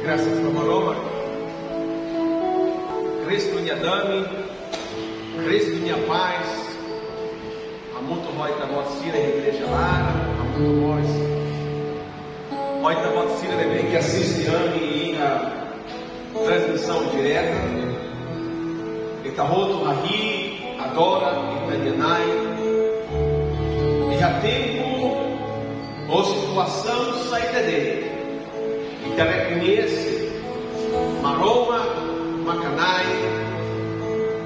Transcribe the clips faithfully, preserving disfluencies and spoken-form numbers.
Grasas ba Maromak. Kristu nia dame, Kristu nia pás, hamutuk ho ita-boot sira iha igreja laran, hamutuk mós ho ita-boot sira ne'ebé ke asiste ami iha transmisaun direta. Ita hotu hahi'i, adora ita-nia Na'i. Iha tempu ou situasaun saida de'it, ita rekoñese Maromak maka Na'i.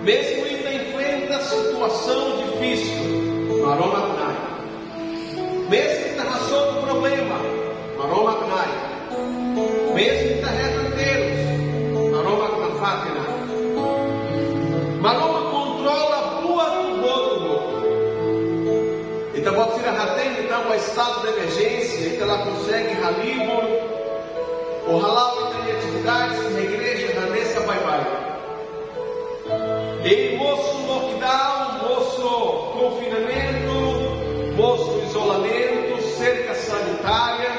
Mezmu ita enfrenta situasaun difisil, Maromak Na'i. Mezmu ita hasoru problema, Maromak Na'i. Mezmu ita hetan terus, Maromak nafatin Na'i. Maromak kontrola buat hotu-hotu. Ita-boot sira hatene, tanba estadu de emerjénsia, ita la konsege halibur ou hala'o ita-nia atividades iha igreja hanesan baibain. I mosu lockdown, mosu konfinamentu, mosu izolamentu, serka sanitária.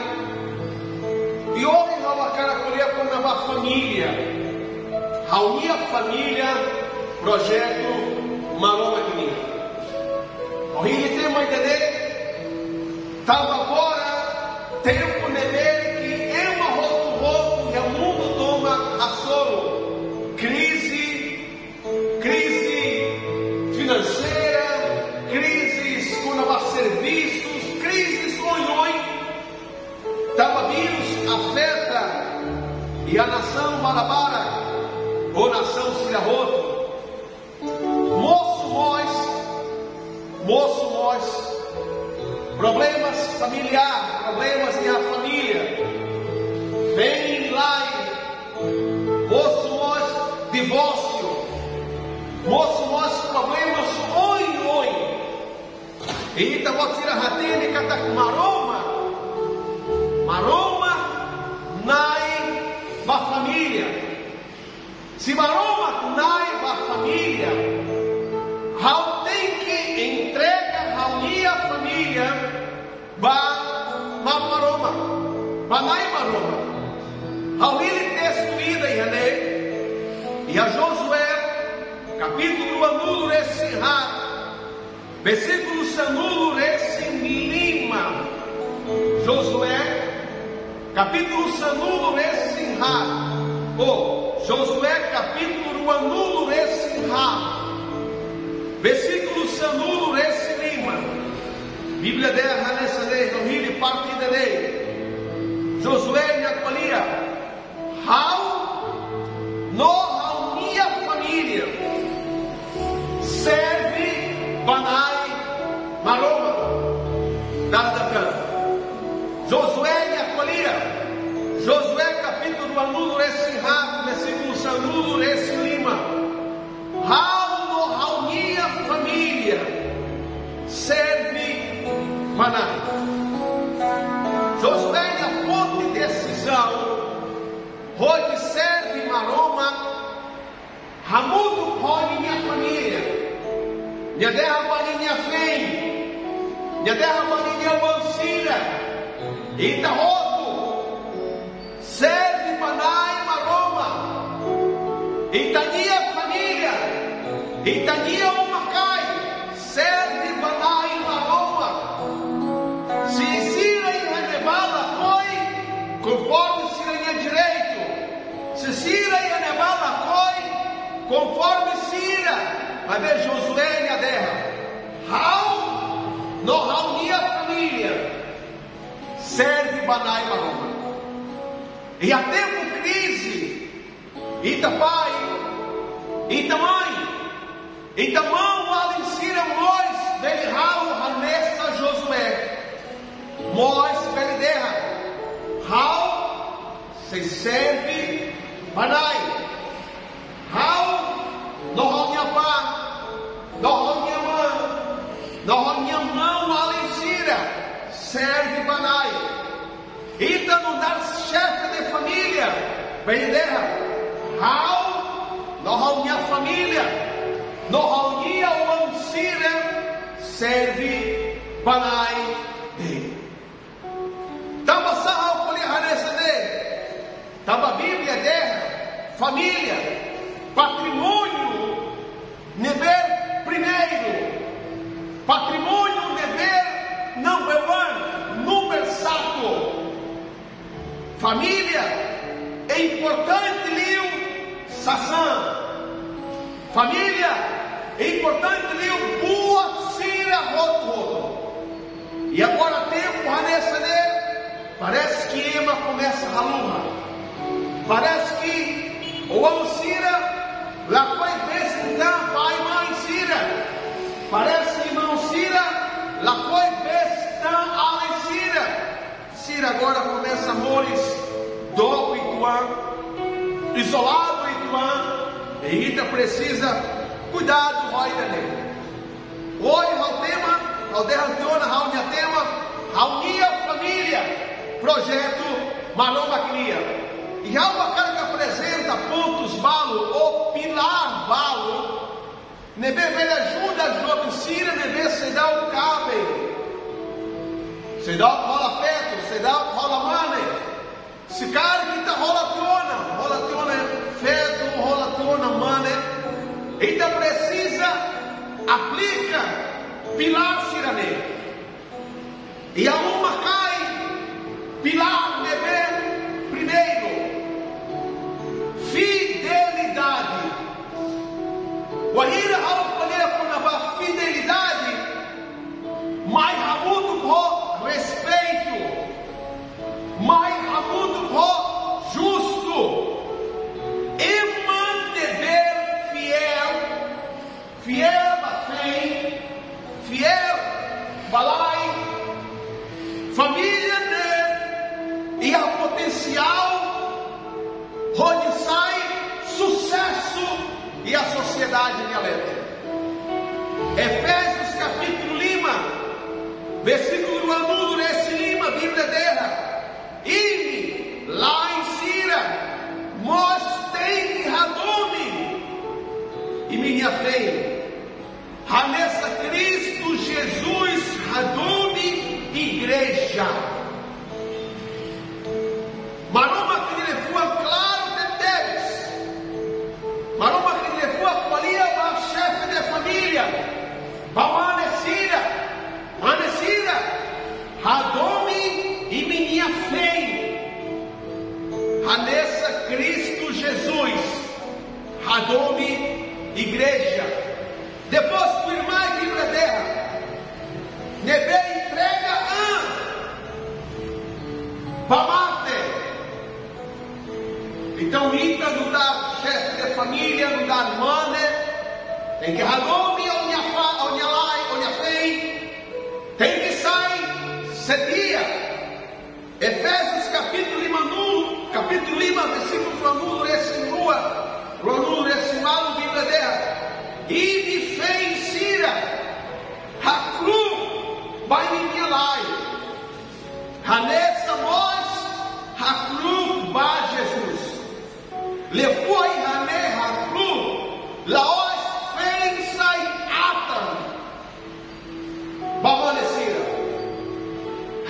I ohin ha'u hakarak ko'alia kona-ba família. Ha'u-nia família, projetu Maromak nian. Ohin ita mai dede, tanba agora tempu ne'ebé ke ema hotu-hotu iha mundu tomak hasoru krize, krize finanseira, krize kona-ba servisus, krize oioin. Tanba vírus afeta iha nasaun barak-barak, ou nasaun sira hotu. Mosu mós, mosu mós problemas familiar, problemas iha família. Vem lai, mosu mós divórsiu, mosu mós problemas oioin. I ita-boot sira hatene katak Maromak, Maromak Na'i ba família. Se Maromak Na'i ba família, ha'u tenke entrega ha'u-nia família ba, ba Maromak, ba Na'i Maromak. Ha'u hili testu ida iha ne'e, iha Josué, kapítulu ruanulu-resin-haat, versíkulu sanulu-resin-lima. Josué, kapítulu sanulu-resin-haat. Ou, Josué, kapítulu ruanulu-resin-haat, versíkulu sanulu-resin-lima. Bíblia dehan hanesan ne'e, ha'u hili parte ida-ne'e. Josué nia ko'alia: Ha'u no ha'u-nia família serve ba Na'i Maromak. Dala ida tan. Josué nia ko'alia. Josué kapítulu ruanulu-resin-haat, versíkulu sanulu-resin-lima. Ha'u no ha'u-nia família serve ba Na'i. Josué nia foti desizaun hodi serve Maromak hamutuk ho ninia família. Nia dehan ba ninia feen, nia dehan ba ninia oan sira: Ita hotu serve ba Na'i Maromak. Ita-nia família, ita-nia umakain serve ba Na'i Maromak. Se sira iha ne'ebá lakohi, konforme sira-nia direitu. Se sira iha ne'ebá lakohi, konforme sira. Maibé Josué nia dehan: Ha'u no ha'u-nia família serve ba Na'i Maromak. Iha tempu krize, ita pai, ita mãe, ita maun-alin sira mós bele halo hanesan Josué. Mós bele dehan: Ha'u sei serve ba Na'i. Ha'u no ha'u-nia apá, no ha'u-nia amá, no ha'u-nia maun-alin sira serve ba Na'i. Ita nu'udar xefe de família bele dehan: Ha'u no ha'u-nia família, no ha'u-nia oan sira serve ba Na'i de'it. Tanba sá ha'u ko'alia hanesan ne'e? Tanba Bíblia Família, patrimóniu ne'ebé primeiru, patrimóniu ne'ebé number one, númeru satu. Família é importante liu sasán. Família é importante liu buat sira hotu-hotu. I agora tempu hanesan ne'e, parese ke ema komesa haluha. Parese ke oan sira lakohi besik tan pai-mane sira. Parese ke maun sira lakohi besik tan alin sira. Sira agora komesa moris dook uitoan, izoladu uitoan, i ita presiza kuidadu ho ida-ne'e. Ohin ha'u tema, ha'u dehan tiha ona ha'u-nia tema, ha'u-nia família, projetu Maromak nian. I ha'u hakarak aprezenta pontus balu, ou pilár balu, ne'ebé bele ajuda joven sira ne'ebé seidauk kaben, seidauk hola feto, seidauk hola mane. Se karik ita hola tiha ona, hola tiha ona feto, hola tiha ona mane, ita presiza aplika pilár sira-ne'e. I ha'u hakarak pilár ne'ebé primeiru, fidelidade. Wainhira ha'u ko'alia kona-ba fidelidade, mai hamutuk ho respeitu, mai hamutuk ho justu. Ema ne'ebé fiél, fiél ba feen, fiél ba la'en, família ne'e iha potensiál hodi sai susesu iha sosiedade nia leet. Efésios kapítulu lima, versíkulu ruanulu-resin-lima, Bíblia dehan: Imi, la'en sira, mós tenke hadomi imi-nia feen, hanesan Kristu Jesus hadomi igreja. Maromak nia liafuan klaru tebes. Maromak nia liafuan ko'alia ba xefe de família, ba mane sira, mane sira, hadomi imi-nia feen, hanesan Kristu Jesus hadomi igreja. Depois tuirmai Bíblia dehan: ne'ebé entrega an ba mate. Entaun, ita nu'udar xefe de família, nu'udar mane, tenke hadomi ó-nia fa-, ó-nia la'en, ó-nia feen, tenke sai sedia. Efésios kapítulu lima, nu-, kapítulu lima, versíkulu ruanulu-resin-rua, ruanulu-resin-ualu, Bíblia dehan: Imi feen sira, hakru'uk ba imi-nia la'en, hanesan mós hakru'uk ba Jesus. Liafuan iha ne'e hakru'uk, la'ós feen sai atan ba mane sira.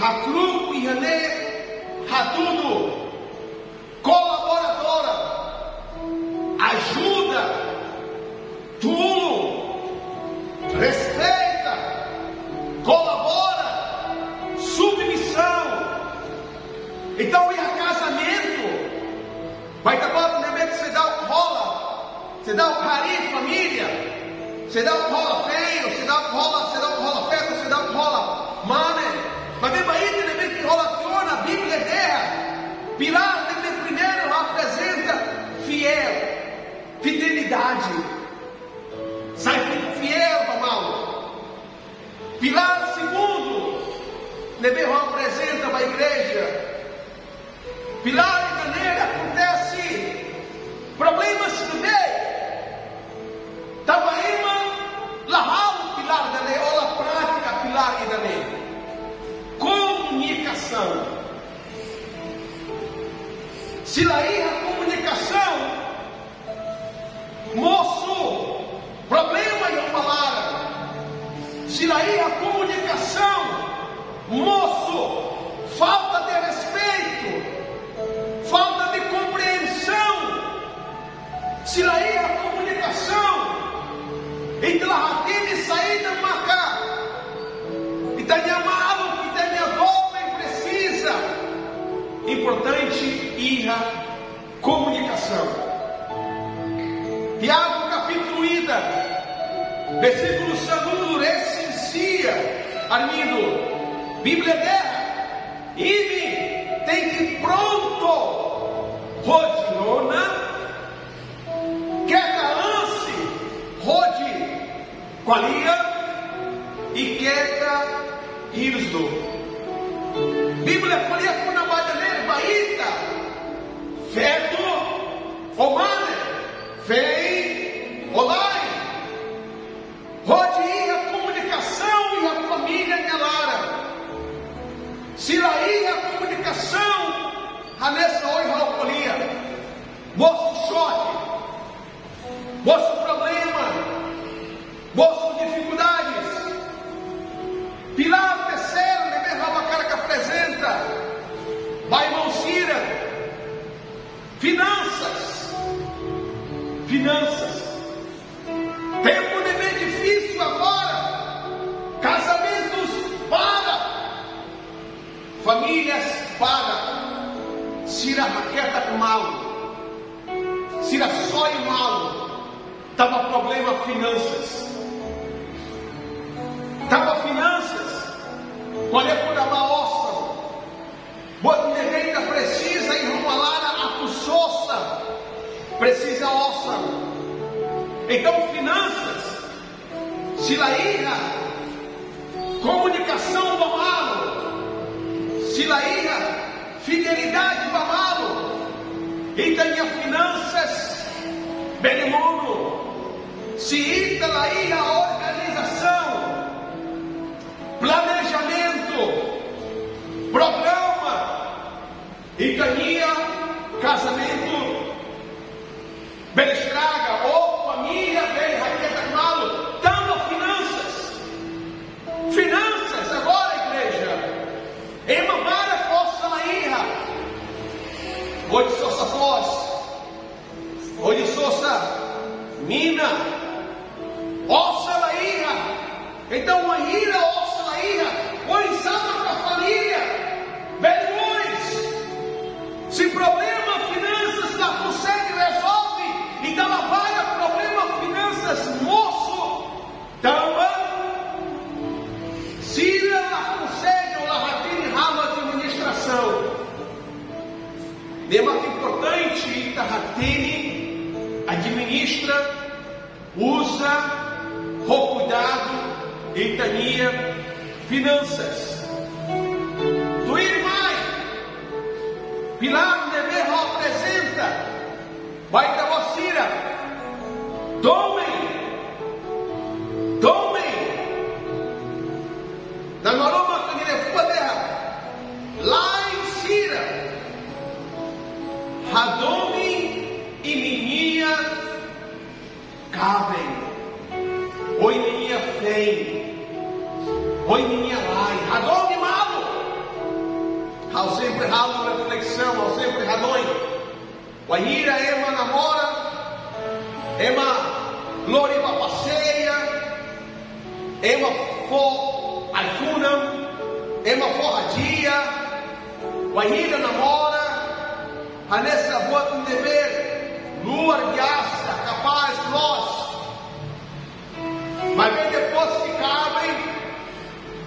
Hakru'uk iha ne'e hatudu, kolaboradora, ajuda, tulun, respeita, kolabora, submisaun. Entaun, iha kazamentu, ba ita-boot ne'ebé seidauk hola, seidauk harii família, seidauk hola feen, seidauk hola, seidauk hola feto, seidauk hola mane. Maibé ba ita ne'ebé ke hola tiha ona, Bíblia dehan, pilár ne'ebé primeiru aprezenta fiél, fidelidade. Sai fi-, fiél ba maun. Pilár segundu ne'ebé ha'u aprezenta ba igreja, pilár ida-ne'e akontese problema sira ne'ebé tanba ema la halo pilár ida-ne'e, ou la pratika pilár ida-ne'e. Komunikasaun. Se la iha komunikasaun, mosu problema iha uma laran. Se la iha komunikasaun, mosu falta de respeitu, falta de komprensaun. importante iha komunikasaun. Tiago kapítulu ida, versíkulu sanulu resin sia, armidu, Bíblia dehan, imi tenke prontu hodi rona, keta ansi hodi ko'alia, i keta hirus dook. Bíblia ko'alia kona-ba ida-ne'e ba ita, feto ou mane, feen ou la'en. Hodi iha komunikasaun iha família nia laran. Se la iha komunikasaun, hanesan ohin ha'u ko'alia, mosu xoke, mosu problema, mosu difikuldades. Pilár terseiru ne'ebé ha'u hakarak aprezenta ba irmaun sira, finansas. Finansas. Tempu ne'ebé difisil agora, kazamentus para, famílias para, sira haketak malu, sira soe malu, tanba problema finansas. Tanba finansas, ko'alia kona-ba osan. Buat ne'ebé ita presiza iha uma laran atu sosa, presiza osan. Entaun, finansas, se la iha komunikasaun ba malu, se la iha fidelidade ba malu, ita-nia finansas bele monu. Se ita la iha organizasaun, planejamentu, programa, ita-nia kazamentu bele estraga, ou família bele haketak malu, tanba finansas. Finansas agora, igreja. Ema barak osan la iha hodi sosa foos, hodi sosa mina, osan la iha. Entaun, wainhira osan la iha, oinsá mak família bele moris? Se problema finansas la konsege rezolve, entaun la para problema finansas mosu, tanba sira la konsege ou la hatene halo administrasaun. Ne'e mak importante ita hatene, administra, uza ho kuidadu ita-nia finansas. Tuirmai, pilár ne'ebé ha'u aprezenta ba ita-boot sira, domin. Domin. Nai Maromak nia liafuan dehan: La'en sira, hadomi imi-nia kaben, ou imi-nia feen, ou imi-nia la'en. Hadomi malu. Ha'u sempre halo reflesaun, ha'u sempre hanoin. Wainhira ema namora, ema lori ba paseia, ema fó ai-funan, ema fó hadi'a. Wainhira namora, hanesan buat ne'ebé luar biasa, kapás, loos. Maibé depois de kaben,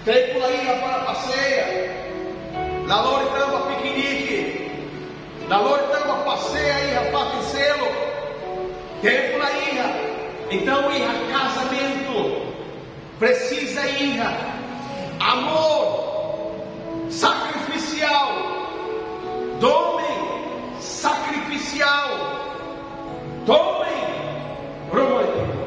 tempu la iha para paseia, la lori tan ba pikiniki, la lori tan ba paseia iha fatin seluk, tempu la iha. Entaun, iha kazamentu presiza iha amor sakrifisiál, domin sakrifisiál, domin romántiku.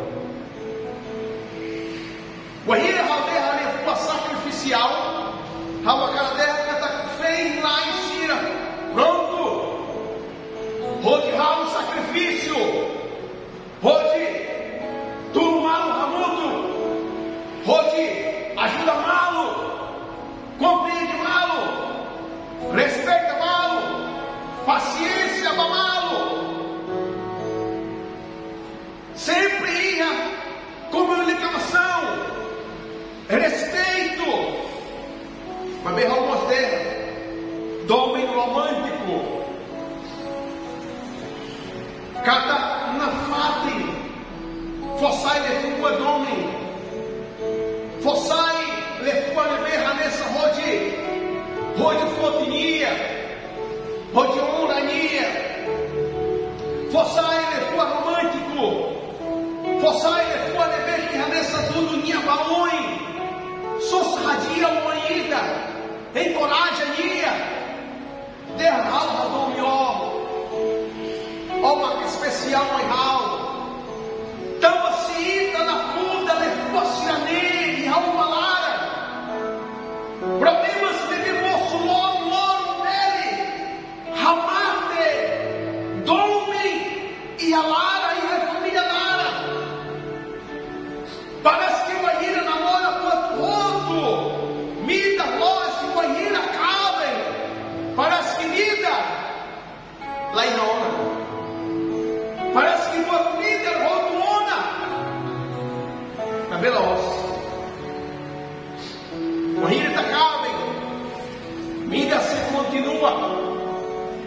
Wainhira ha'u dehan liafuan sakrifisiál, ha'u hakarak dehan katak feen-la'en sira prontu hodi halo sakrifísiu, hodi tulun malu hamutuk, hodi ajuda malu, komprende malu, respeita malu, pasiénsia ba malu. Sempre iha komunikasaun, respeitu. Maibé ha'u mós dehan, domin romántiku. Katak nafatin, fó sai liafuan domin. Fó sai liafuan ne'ebé hanesan hodi, hodi foti nia, hodi onra nia. Fó sai liafuan romántiku. Fó sai liafuan ne'ebé ke hanesan dudu nia ba oin. Sosa hadi'a oan ida. Enkoraja nia. Dehan ha'u hadomi ó. Ó mak espesiál mai ha'u. Tanba se ita la kuda liafuan sira-ne'e iha uma laran, problemas ne'ebé mosu loron-loron bele hamate domin iha laran, iha família laran. Parese ke wainhira namora buat hotu, mida loos, wainhira kaben, parese ke mida la iha ona. Parese ke buat mida hotu ona. Labele loos. Wainhira ita kaben, mida sei kontinua.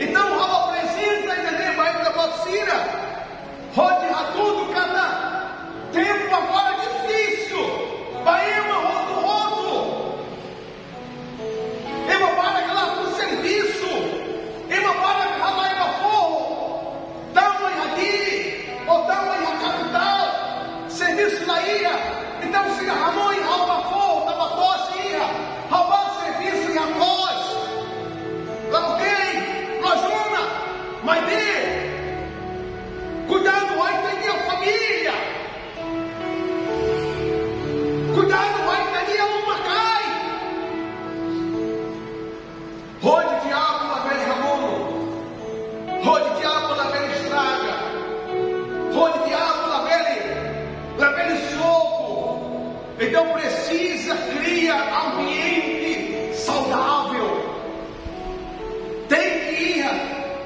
Entaun, ha'u aprezenta ida-ne'e ba ita-boot sira hodi hatudu katak tempu agora difisil ba ema hotu-hotu. Ema barak la iha servisu, ema barak halai ba foho, tama iha Dili, ou tama iha kapitál, servisu la iha. Entaun, sira hanoin ha'u ba foho, tanba to'os iha, ha'u ba servisu iha to'os. La oke, la'ós ona, maibé kuidadu ba ita-nia família. Kuidadu ba ita-nia uma-kain. Hodi diabu labele hamonu. Hodi diabu labele estraga. Hodi diabu labele, labele sobu. Entaun presiza kria ambiente saudável. Tenke iha,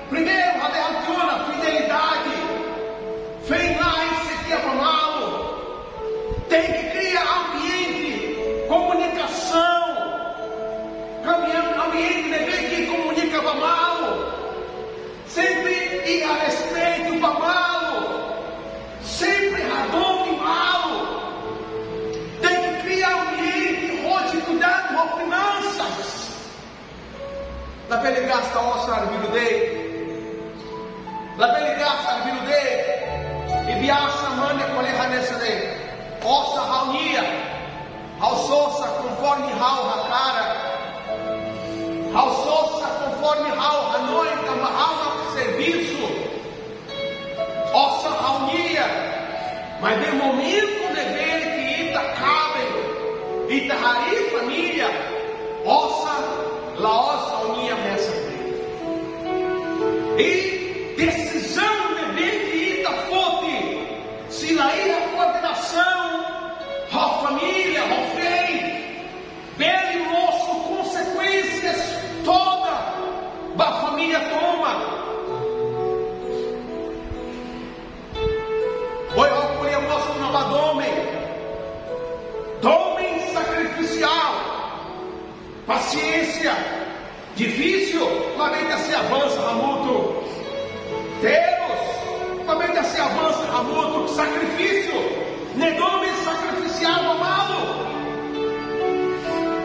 primeiru, ha'u dehan tiha ona fidelidade. Feen-la'en setia ba malu. Tenke kria ambiente komunikasaun. Kria ambiente ne'ebé ke komunika ba malu. Sempre iha respeitu ba malu. Sempre hadomi malu. Tenke kria ambiente hodi kuidadu ho finansas. Labele gasta osan arbiru de'it. Labele gasta arbiru de'it. I biasa mane ko'alia hanesan ne'e: osan ha'u-nian. Ha'u sosa konforme ha'u hakarak. Ha'u sosa konforme ha'u hanoin, tanba ha'u servisu. Osan ha'u-nian. Maibé momentu ne'ebé ke ita kaben, ita harii família, osan la'ós ha'u-nian mesak. I desizaun ne'ebé ke ita foti, se la iha koordenasaun ho família, ho feen, bele mosu konsekuénsias todan ba família tomak. Ohin ha'u ko'alia mós kona-ba domin. Domin sakrifisiál. Pasiénsia. Difisil, maibé ita sei avansa hamutuk. Terus, maibé ita sei avansa hamutuk. Sakrifísiu, ne'e domin sakrifisiál ba malu.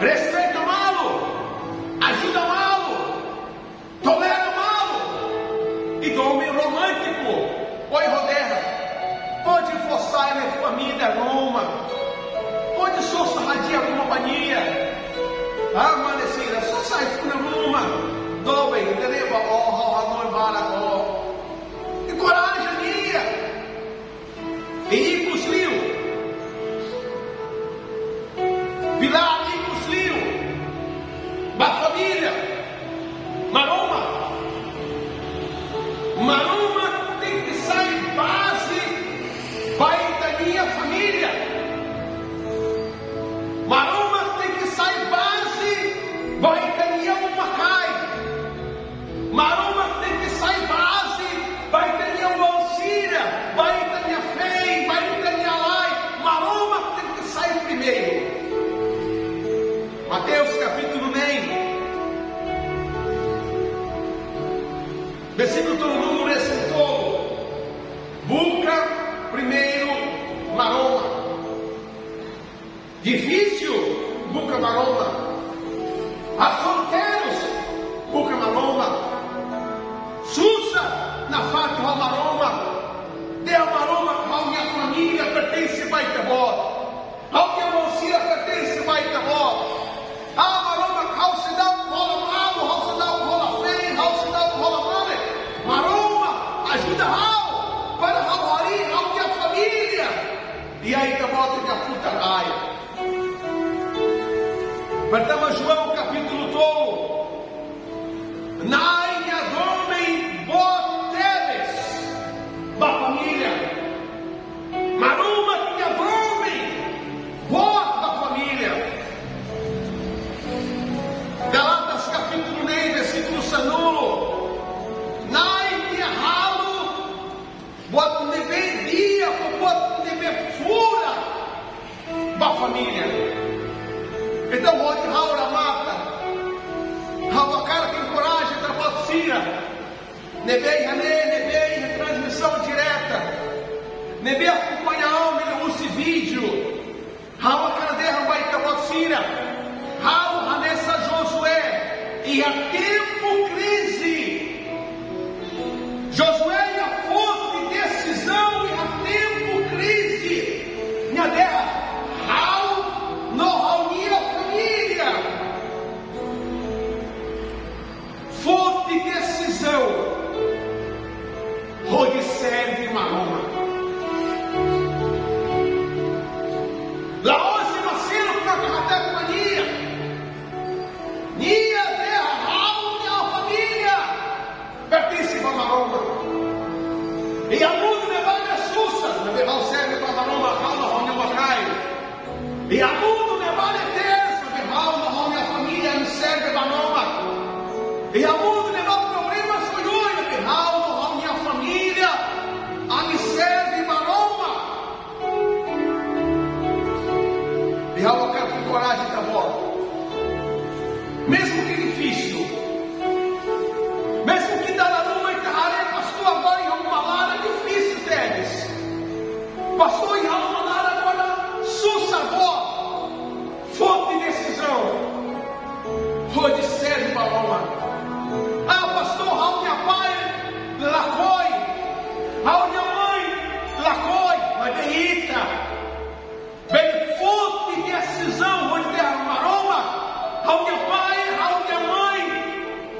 Respeita malu. Ajuda malu. Tolera malu. I domin romántiku. Ohin ha'u dehan, hodi fó sai liafuan ida ruma. Hodi sosa hadi'a ruma ba nia. Ah, mane sira, sosa ai-funan ruma. Doben, ida-ne'e ba ó, ha'u hanoin barak ó. Enkoraja nia. I ikus liu. Pilár ikus liu ba família. Maromak. Maromak tenke sai baze ba ita-nia família. Maromak tenke sai baze ba ita-nia uma-kain. Maromak tenke sai Versíkulu tolunulu-resin-tolu. Buka primeiru Maromak. Difisil buka Maromak. Ba solteirus, buka Maromak. Susar nafatin ho Maromak. Dehan Maromak, ha'u-nia família pertense ba Ita-Boot. Ha'u-nia maun sira pertense ba Ita-Boot. Ah, Maromak, ha'u seidauk hola malu, ha'u seidauk hola fein, ha'u seidauk hola mane. Maromak, ajuda ha'u para ha'u harii ha'u-nia família iha Ita-Boot nia futar ain. Pertama João kapítulu tolu. Na'i nia domin boot tebes ba família. Maromak nia domin boot ba família. Gálatas kapítulu neen, versíkulu sanulu. Na'i nia halo buat ne'ebé di'ak, buat ne'ebé furak ba família. Entaun, hodi ha'u remata, ha'u hakarak enkoraja ita-boot sira ne'ebé iha ne'e, ne'ebé iha transmisaun direta, ne'ebé akompaña ami liuhusi vídeo. Ha'u hakarak dehan ba ita-boot sira, ha'u hanesan Josué iha tempu krize. Josué nia foti desizaun iha tempu krize. Nia dehan, ha'u no ha'u-nia família. Foti desizaun hodi serve Maromak. La'ós ema seluk mak hatete ba nia. Nia dehan, ha'u-nia família pertense ba Maromak. Iha mundu ne'ebá ne'e susar, maibé ha'u serve ba Maromak, ha'u no ha'u-nia uma-kain. Iha mundu ne'ebá ne'e tensa, maibé ha'u no ha'u-nia família ami serve Maromak. Iha mundu ne'ebá problemas oioin, maibé ha'u no ha'u-nia família ami serve Maromak. I ha'u hakarak enkoraja ita-boot. Mezmu ke difisil, mezmu ke dala ruma ita haree pastór agora iha uma laran difisil tebes. Pastór iha uma laran agora susar boot. Foti desizaun hodi serve Maromak. Ah, pastór, ha'u-nia pai lakohi, ha'u-nia main lakohi, maibé ita bele foti desizaun hodi dehan Maromak, ha'u-nia pai, ha'u-nia main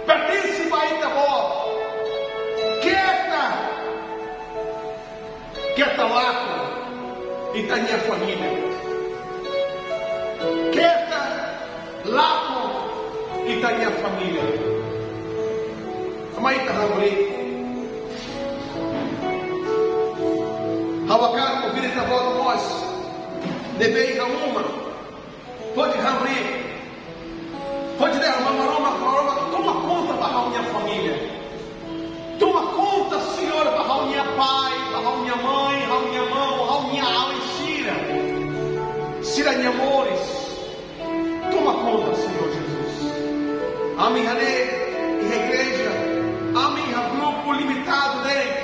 pertense ba Ita-Boot. Keta, keta lakon ita-nia família. Keta lakon ita-nia família. Mai ita hamriik. Ha'u hakarak konvida ita-boot mós ne'ebé iha uma hodi hamriik. Hodi dehan ba Maromak, Maromak, toma konta ba ha'u-nia família. Toma konta, Señór, ba ha'u-nia pai, ba ha'u-nia main, ha'u-nia maun, ha'u-nia alin sira, sira-nia moris. Toma konta, Señór Jesus. Ami haree iha igreja, ami iha grupu limitadu de'it.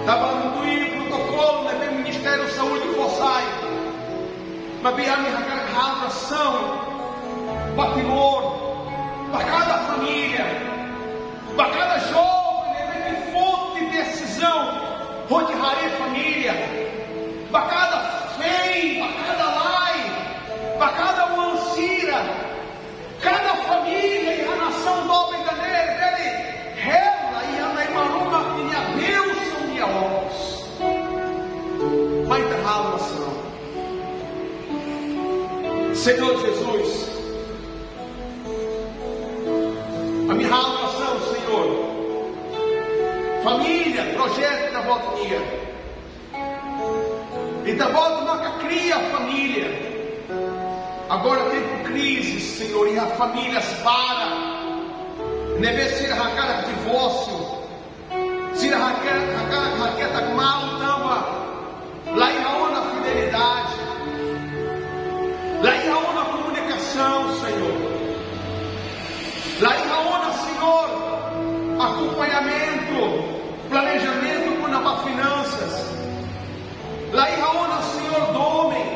Tanba tuir protokolu ne'ebé Ministériu Saúde fó sai. Maibé ami hakarak halo orasaun ba Timor, ba kada família, ba kada joven ne'ebé foti desizaun hodi harii família, ba kada fein, ba kada la'en, ba kada oan sira, kada família iha nasaun doben ida-ne'e bele hela iha Na'i Maromak nia bensaun nia okos. Mai ita halo orasaun. Señór Jesus, ami halo orasaun, Señór. Família, projetu Ita-Boot nian. Ita-Boot maka kria família. Agora tempu krize, Señór, iha famílias barak ne'ebé sira hakarak divórsiu. Sira hakarak, hakarak, haketak malu tanba la iha ona fidelidade. La iha ona komunikasaun, Señór. La iha ona, Señór, akompañamentu, planejamentu kona-ba finansas. La iha ona, Señór, domin.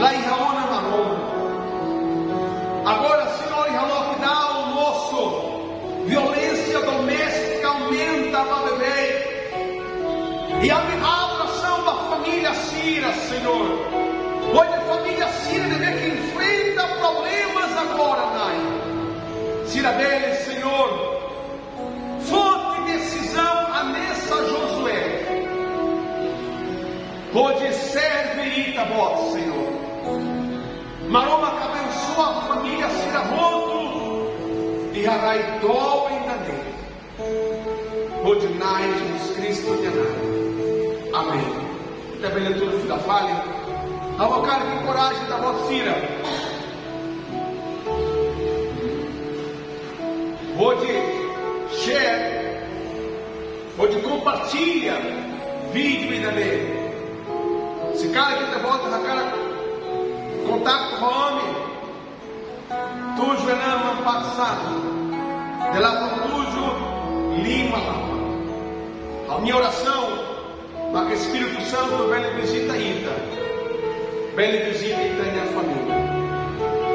La iha ona, Maromak. Agora, Señór, iha lockdown mosu, violénsia doméstika aumenta ba beibeik. I ami halo orasaun ba família sira, Señór. Hodi família sira ne'ebé ke enfrenta problemas agora, Na'i. Sira bele, Señór, foti desizaun hanesan Josué, hodi serve Ita-Boot, Señór. Maromak, abensoa família sira hotu iha rai doben ida-ne'e, hodi Na'i Jesus Kristu nia naran. Amen. Ita bele tuur fila fali. Ha'u hakarak enkoraja Ita-Boot sira hodi share, hodi kompartilla vídeo ida-ne'e. Se karik Ita-Boot hakarak kontaktu ho ami, tujuh enam empat satu, delapan tujuh lima delapan. Ha'u-nia orasaun mak Espíritu Santu bele vizita ita, bele vizita ita-nia família.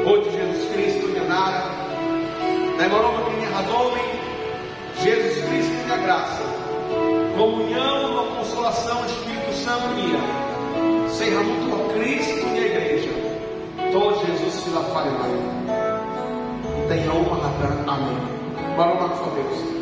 Hodi Jesus Kristu nia naran, Na'i Maromak nia hadomi, Jesus Kristu nia grasa, komuñaun no konsolasaun Espíritu Santu nian, sei hamutuk ho Kristu nia igreja, to'o Jesus fila fali mai. Ita iha uma hatán amen. Maromak fó bensaun.